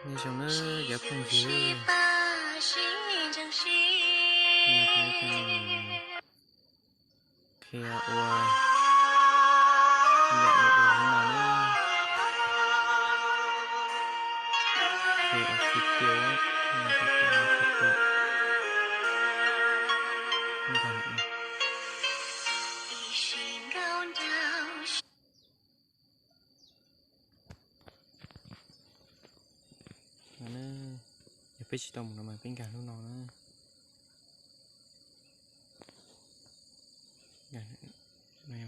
Nyob zoo nawb cov phooj ywg, qhia ua, yam ua ua no na, qhia ua video, no na, yog peb tsis tau mus no mas peb nkag lub no na.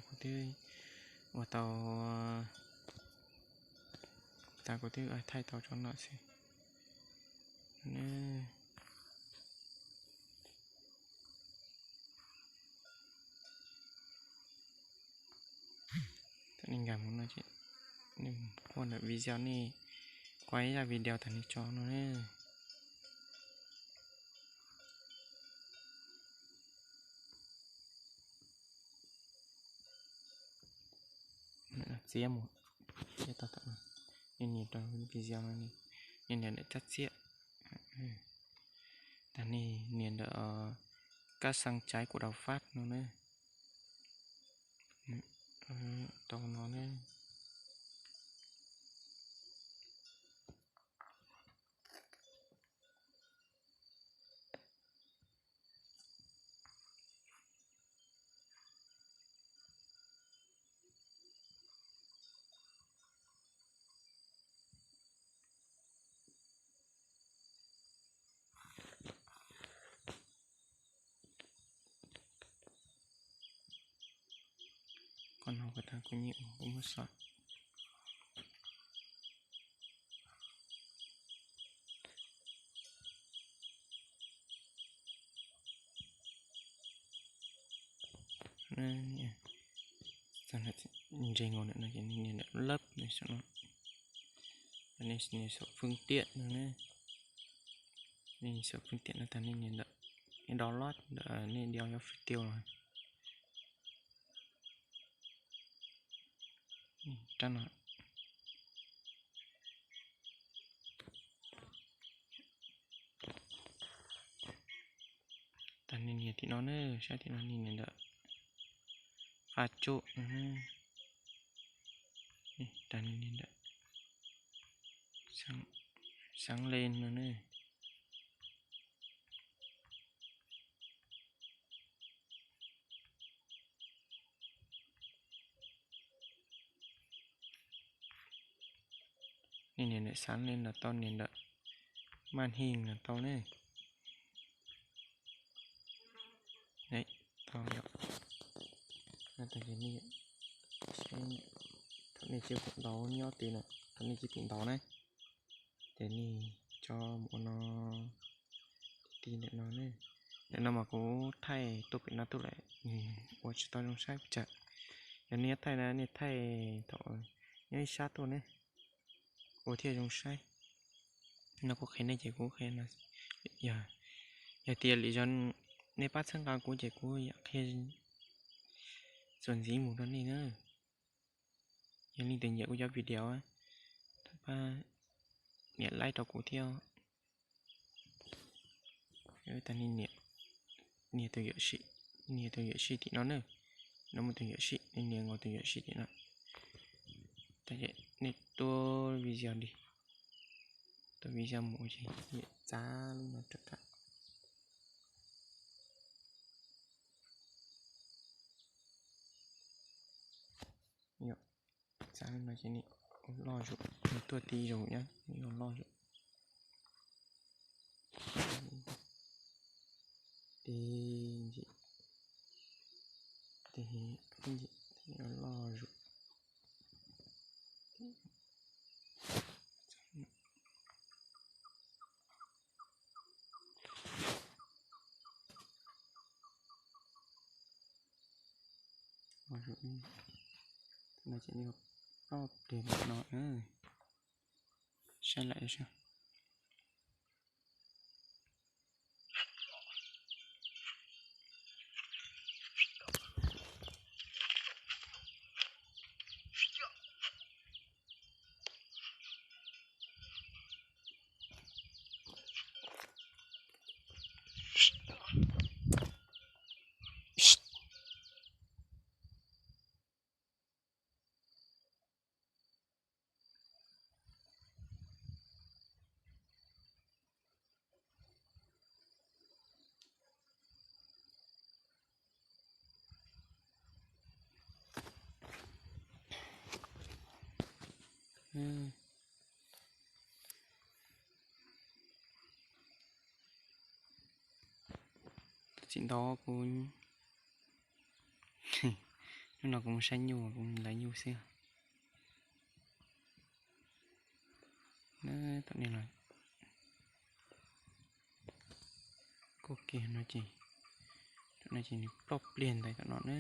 Kuv twb ua tau, tas kuv twb thaij tau tsob no xwb. Thaum nej nkag mus no ces nej ua ntawm video, nej kuaj ib zaj video tas nej tso no na. Txiab mus, txiab tau tom no, nej nias rau video no, nej nias ntawm tsab txiab, tas nej nias ntawm kab xeeb tsaib kuv dau fab no na. Tau no na. Qhov no kuv tau kuv nyiam kuv muab xov. Ntseeg no ces nej nias ntawm lab no, nej nias saum fwj tiam no, nej nias saum fwj tiam no tas nej nias ntawm download ntawm nej download video no. Rab no tas nej nias tim no na, saib tim no nej nias ntawm qab tsuj no, tas nej nias ntawm xeeb le no na. Nej nias ntawm xeeb le no tau, nias ntawm maj hij no tau ne. Tau yom. Tau ces nej, thaum nej cia pum ntaus nyob twg na, thaum nej cia pum ntaus na, ces nej tso mus ua no, ti ntawm no ne. Ntawm no mas kuv thaij tuaj pem no tuaj lawm, ua tsis tau zoo saib pes tsawg. Yog nej nyob thaij na nej thaij thaum nyob ib sab tuaj ne, ua thiaj zoo saib. No kuv qhia nej ces kuv qhia no, yog, yog tias lwm zaus nej pab txhawb nqa kuv ces kuv yam qhia txuas ntxiv mus rau nej na. Yog leej twg nyiam kuv cov video, thov pab nias like rau kuv thiab. Tas nej nias, nias tus yuam sij, nias tus yuam sij tim no na. No muaj tus yuam sij, nej nias nkaus tus yuam sij tim no. Tas nej tua video li, tua video mus ces txav lub no rau kam. Txav lub no ces nej loj zus, nej tuaj ti zus nyab, nej loj zus. Ti ntsim, ti ntsim, loj zus. No ces nej ploj pliag no, saib lawm saib. Txim ntau kuv, hnub no kuv mus saib nyuj, kuv lawv nyuj xwb. Tom no los kuj kiag no ces, tom no ces nws ploj pliag ntawd tom no na.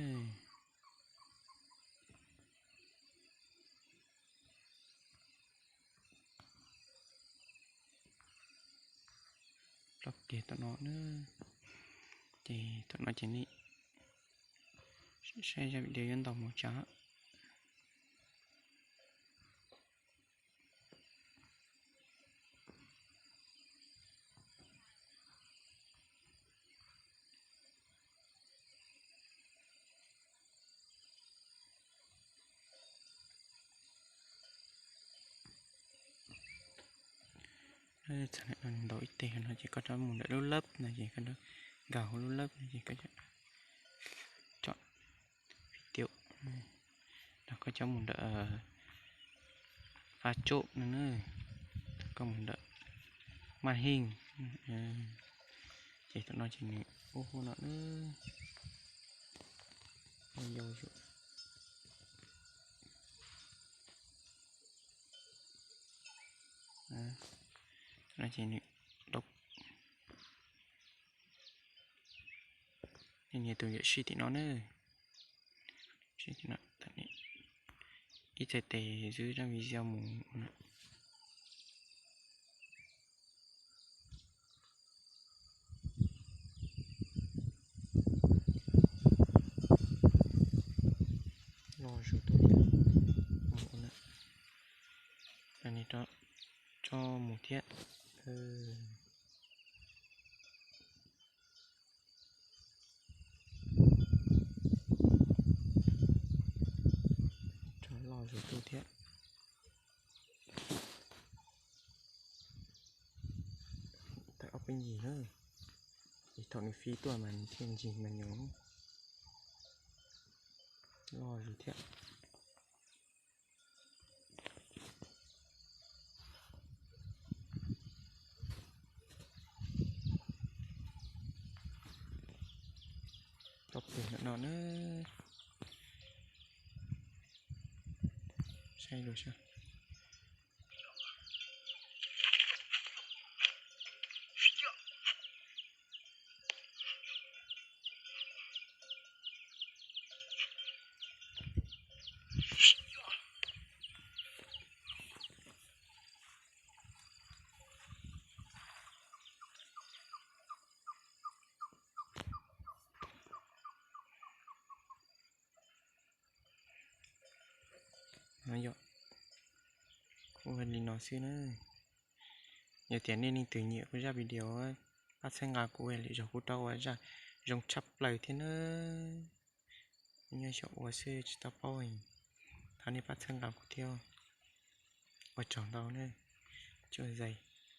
Ploj kiag tom no na. Ces tom no ces nej saib zaj video yuav ntau mus tsa. Txog ntawm no ntau ib teg no ces koj rov mus ntawm lub lab no ces koj nkag hauv lub lab no ces koj chọn video, no koj coj mus ntawm pha tsum no na, koj mus ntawm maj heej, ces tom no ces nws ub hu no na, yau yau. Tom no ces nws, nej nias tus yawm sij tim no na. Ib txhais tes xwb zaj video mus. Loj zus tuaj thiab. Nws rov tso mus thiab. Rov loj zus tuaj thiab. Tawm ob peb ncig na, es thaum nws fi tuaj mas nws thiaj ncig mas nyoos. Loj zus thiab. Tau pem ntawm no na. Saib lus saib. Yog, kuj li no xwb na. Yog tias nej leej twg nyiam kuv zaj video, pab txhawb nqa kuv lwm zaug kuv rov ua zaj zoo tshaj plaws thiab na. Nyob xyaum ua xwb tsis tau paub, thov nej pab txhawb nqa kuv thiab. Ua tsaug ntau na. Tsuj zais.